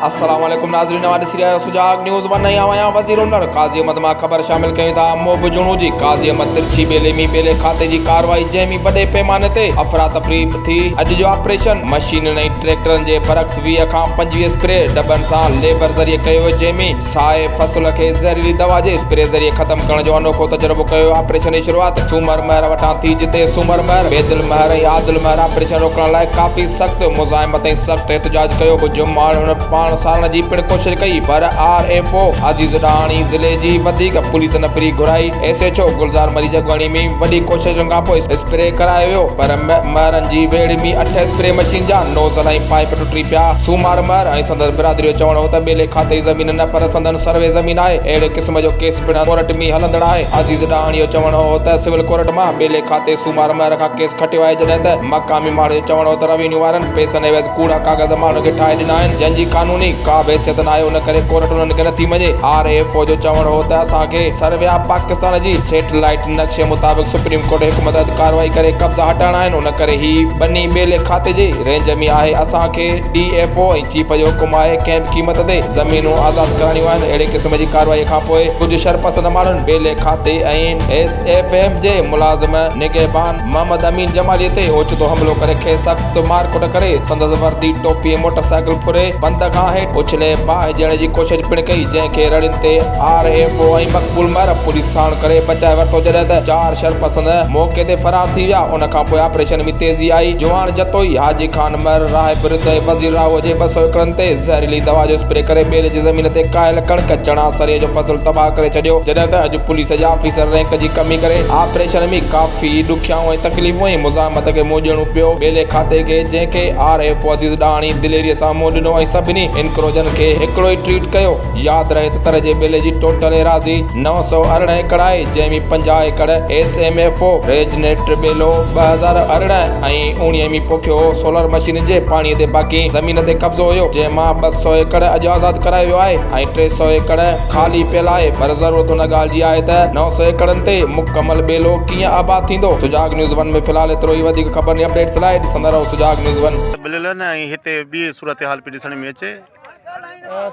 السلام عليڪم ناظرين اوهان ڏسي رهيا آهيو سجاڳ نيوز ون ۽ آئون آهيان وزير انڙ قاضي احمد مان خبر شامل ڪيون ٿا موب جوڻو جي قاضي احمد ترڇي ٻيلي ۾ ٻيلي کاتي جي ڪارروائي جنهن ۾ وڏي پيماني تي افراتفري ٿي اڄ جو آپريشن مشينن ۽ ٽريڪٽرن جي برعڪس 20 کان 25 اسپري ڊٻن سان ليبر ذريعي ڪيو ويو جنهن ۾ سائي فصل کي زهريلي دوا جي اسپري ذريعي ختم ڪرڻ جو انوکو تجربو ڪيو ويو. آپريشن جي شروعات سومر مهر وٽان ٿي جتي سومر مهر، بيدل مهر ۽ عادل مهر آپريشن روڪڻ لاء ڪافي سخت مزاحمت ۽ سخت احتجاج ڪيو. ڪجهه ماڻهن پاڻ ساڙڻ جي پڻ ڪوشش ڪئي پر آر ايف او عزيز ڏاهاڻي ضلعي جي وڌيڪ پوليس نفري گهرائي S H O Gulzar Marri جي اڳواڻي ۾ وڏي ڪوششن کانپوء اسپري ڪرايو ويو پر مهرن جي ويڙهه ۾ اٺ اسپري مشين جا نوزل ۽ پائيپ ٽٽي پيا. سومار مهر ۽ سندس برادري جو چوڻ هو ته ٻيلي کاتي جي زمين نه پر سندن سروي زمين آهي، اهڙي قسم جو ڪيس پڻ ڪورٽ ۾ هلندڙ آهي. عزيز ڏاهاڻي جو چوڻ هو ته سول ڪورٽ مان ٻيلي کاتي سومار مهر کان ڪيس کٽيو آهي جڏهن ته مقامي ماڻهن جو چوڻ هو ته روينيو وارن پئسن عيوض ڪوڙا ڪاغذ ماڻهن کي ٺاهي ڏنا آهن جن جي قانوني ڪا به حيثيت ناهي ان ڪري ڪورٽ انهن کي نٿي مڃي. آر ايف او جو چوڻ هو ته اسان کي سروي آف پاڪستان جي سيٽلائيٽ نقشي مطابق سپريم ڪورٽ حڪم تحت ڪارروائي ڪري قبضا هٽائڻا آهن ان ڪري هي ٻني ٻيلي کاتي جي رينج ۾ آهي اسان کي ڊي ايف او ۽ چيف جو حڪم آهي ڪنهن به قيمت تي زمينون آزاد ڪرائڻيون آهن اهڙي قسم جي ڪارروائي کان پوء ڪجهه شرپسند ماڻهن ٻيلي کاتي ۽ ايس ايف ايم جي ملازم نگهبان محمد امين جمالي تي اوچتو حملو ڪري کيس سخت مارڪٽ ڪري سندس وردي ٽوپي ۽ موٽر سائيڪل ڦري بند کان هيٺ اڇلي باهه ڏيڻ جي ڪوشش پڻ ڪئي جنهن کي رڙين تي آر ايف او ۽ مقبول مهر پوليس ساڻ ڪري بچائي ورتو جڏهن ته چار شرپسند موقعي تي فرار ٿي ويا ان کانپوء آپريشن ۾ تيزي آئي جواڻ جتوئي، حاجي خان مهر، راهب رد ۽ وزير راهوء جي 200 ايڪڙن تي زهريلي دوا جو اسپري ڪري ٻيلي جي زمين تي ڪاهيل ڪڻڪ، چڻا، سريء جو فصل تباهه ڪري ڇڏيو جڏهن ته اڄ پوليس جي آفيسر رينڪ جي ڪمي ڪري آپريشن ۾ ڪافي ڏکيائون ۽ تڪليفون ۽ مزاحمت کي منهن ڏيڻو پيو ٻيلي کاتي کي جنهن کي آر ايف او عزيز ڏاهاڻي دليريء سان منهن ڏنو ۽ سڀني انڪروجن کي هڪڙو ئي ٽريٽ ڪيو. ياد رهي ته تر جي ٻيلي جي ٽوٽل ايراضي 918 ايڪڙ آهي، جنهن ۾ 50 ايڪڙ ايس ايم ايف او ريجنيٽ ٻيلو 2018 ۽ 19 ۾ پوکيو هو، سولر مشينن جي پاڻي تي باقي زمين تي قبضو هيو، جنهن مان 200 ايڪڙ اڄ آزاد ڪرايو ويو آهي ۽ 300 ايڪڙ خالي پيل آهي پر ضرورت ان ڳالهه جي آهي ته 900 ايڪڙن تي مڪمل ٻيلو ڪيئن آباد ٿيندو؟ سجاڳ نيوز ون ۾ في الحال ايترو ئي وڌيڪ خبرن ۽ اپڊيٽس لاء ڏسندا رهو سجاڳ نيوز ون. مليل آهن ۽ هتي ٻي صورتحال پئي ڏسڻ ۾ اچي.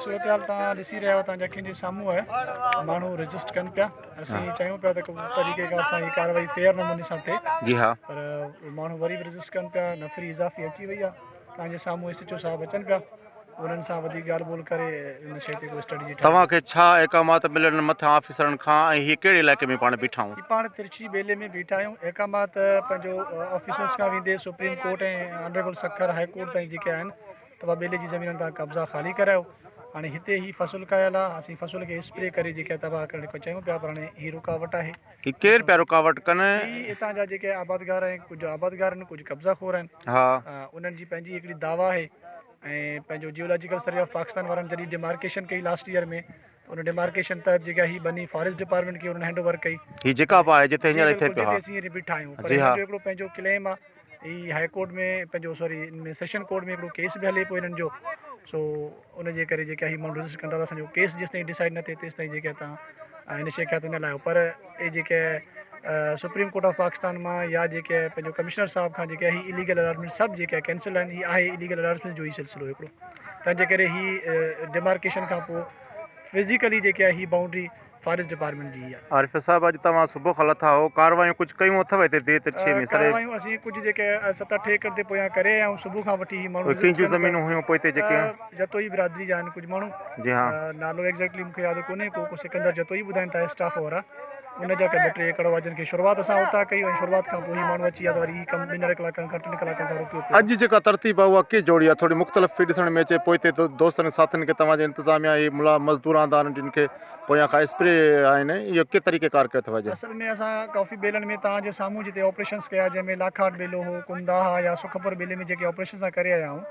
صورتحال توهان ڏسي رهيا آهيو توهان جي اکين جي سامهون آهي ماڻهو ريزسٽ ڪن پيا اسين چاهيون پيا ته طريقي کان اسان جي ڪارروائي فيئر نموني سان ٿئي جي ها پر ماڻهو وري به ريزسٽ ڪن پيا نفري اضافي اچي وئي آهي توهان جي سامهون ايس ايچ او صاحب اچن پيا انهن سان وڌيڪ ڳالهه ٻولهه ڪري ان شيء تي ڪو اسٽريٽجي توهان کي ڇا احڪامات ملن مٿان آفيسرن کان ۽ هي ڪهڙي علائقي ۾ پاڻ بيٺا آهيون؟ هي پاڻ ترڇي ٻيلي ۾ بيٺا آهيون احڪامات پنهنجو آفيسرس کان ويندي supreme court ۽ honourable Sukkur high court تائين جيڪي آهن توهان ٻيلي جي زمينن تان قبضا خالي ڪرايو هاڻي هتي هي فصل ڪاهيل آ اسين فصل کي اسپري ڪري جيڪي تباهه ڪرڻ کي چيون پيا پر هاڻي هي رڪاوٽ آهي. هي ڪير پيا رڪاوٽ ڪن؟ هي هتان جا جيڪي آبادگار آهن ڪجهه آبادگار آهن ڪجهه قبضا خور آهن ها انهن جي پنهنجي هڪڙي دعويٰ آهي ۽ پنهنجو جيولاجيڪل سروي آف پاڪستان وارن جڏهن ڊيمارڪيشن ڪئي لاسٽ ايئر ۾ ته ان ڊيمارڪيشن تحت جيڪا هي ٻني فاريسٽ ڊپارٽمينٽ کي انهن هينڊ اوور ڪئي هي جيڪا به آهي جتي هينئر جي ٿئي بلڪل پيو جتي ها اسين هينئر بيٺا آهيون پر جي هن ها جو هڪڙو پنهنجو ڪليم آهي هي هاء ڪورٽ ۾ پنهنجو سوري ان ۾ سيشن ڪورٽ ۾ هڪڙو ڪيس به هلي پيو هنن جو سو ان جي ڪري جيڪا هي ماڻهو رجسٽر ڪندا ته اسانجو ڪيس جيستائين ڊسائيڊ نه ٿئي تيستائين جيڪي تان هن شي کي هٿ نه لايو پر اهي جيڪي سپريم ڪورٽ آف پاڪستان مان يا جيڪي پنهنجو ڪمشنر صاحب کان جيڪي هي اليگل الاٽمينٽ سڀ جيڪي ڪينسل آهن هي آهي اليگل الاٽمينٽ جو ئي سلسلو هڪڙو تنهن جي ڪري هي ڊيمارڪيشن کان پوء فزيڪلي جيڪي آهي هي بائونڊري فاريسٽ ڊپارٽمينٽ جي ئي آهي. عارف صاحب اڄ توهان صبح کان لٿا هو ڪاروايون ڪجهه ڪيون اٿو هتي ديهه ترڇي ۾ سري. ڪاروايون اسين ڪجهه جيڪي ست اٺ ايڪڙ تي پويان ڪري آيا آهيون صبح کان وٺي هي ماڻهو اهي ڪنهن ريزسٽ جون ڪن پيا. زمينون هيون پوئتي جيڪي. جتوئي برادري جا آهن ڪجهه ماڻهو جي ها. نالو ايگزيڪٽلي مونکي ياد ڪونهي ڪو ڪو سڪندر جتوئي ٻڌائين ٿا اسٽاف وارا ان جا ڪي ٻه ٽي ايڪڙ هئا جن کي شروعات اسان اتان ڪئي ۽ شروعات کان پوء هي ماڻهو اچي ويا ته وري هي ڪم ٻن اڍائي ڪلاڪن کان ٽن ڪلاڪن کان رڪيو پيو آهي. اڄ جيڪا ترتيب آهي اها ڪنهن جوڙي آهي ٿوري مختلف پئي ڏسڻ ۾ اچي پوئتي دوستن ساٿين کي توهان جي انتظاميا هي ملا مزدور آندا آهن جن کي پويان کان اسپري آهن اهو ڪي طريقي ڪار ڪيو اٿو اڄ. اصل ۾ اسان ڪافي ٻيلن ۾ توهان جي سامهون جتي آپريشنس ڪيا جنهن ۾ لاکاٽ ٻيلو هو ڪنداها يا سکپور ٻيلي ۾ جيڪي آپريشنس اسان ڪري آيا آهيون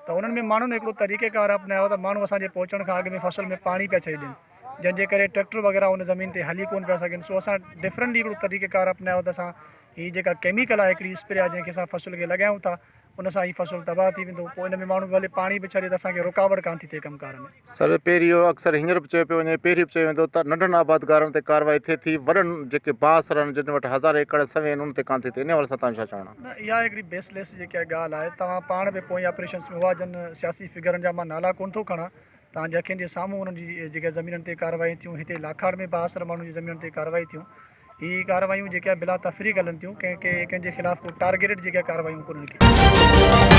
ته انهن ۾ ماڻهن هڪڙو طريقي ڪار اپنايو ته ماڻهو اسان جي پهچڻ کان اڳ ۾ فصل ۾ پاڻي پيا ڇڏي ڏين جنهن جي ڪري ٽريڪٽر وغيره ان زمين تي هلي ڪونه پيا سگهن سو اسان ڊفرنٽلي هڪڙو طريقي ڪار اپنايو ته اسان هي جيڪا ڪيميڪل آهي هڪڙي اسپري آهي جنهن کي اسان فصل کي لڳايون ٿا ان سان هي فصل تباهه ٿي ويندو پوء ان ۾ ماڻهو ڀلي پاڻي به ڇڏي ته اسان کي رڪاوٽ ڪانه ٿي ٿئي ڪم ڪار ۾. سر پهرين اهو اڪثر هينئر به چيو پيو وڃي پهرين به چيو ويندو ته ننڍن آبادگارن تي ڪارروائي ٿئي ٿي وڏن جيڪي بااثر آهن جن وٽ هزارين ايڪڙ سوين آهن انهن تي ڪانه ٿي ٿئي ان حوالي سان توهان جو ڇا چوڻ آهي. نه اها هڪڙي بيس ليس جيڪا ڳالهه آهي توهان پاڻ به پوئين آپريشنس ۾ هئا جن سياسي فگرن جا مان نالا ڪونه ٿو کڻان. توهان جي اکين جي سامهون انهن جي جيڪا زمينن تي ڪارروايون ٿيون هتي لاکاڙ ۾ بااثر ماڻهن جي زمينن تي ڪارروائي ٿيون هي ڪارروايون جيڪي بلا تفريق هلن ٿيون ڪنهن کي ڪنهن جي خلاف ڪو ٽارگيٽڊ جيڪا ڪارروايون ڪونهن ڪي.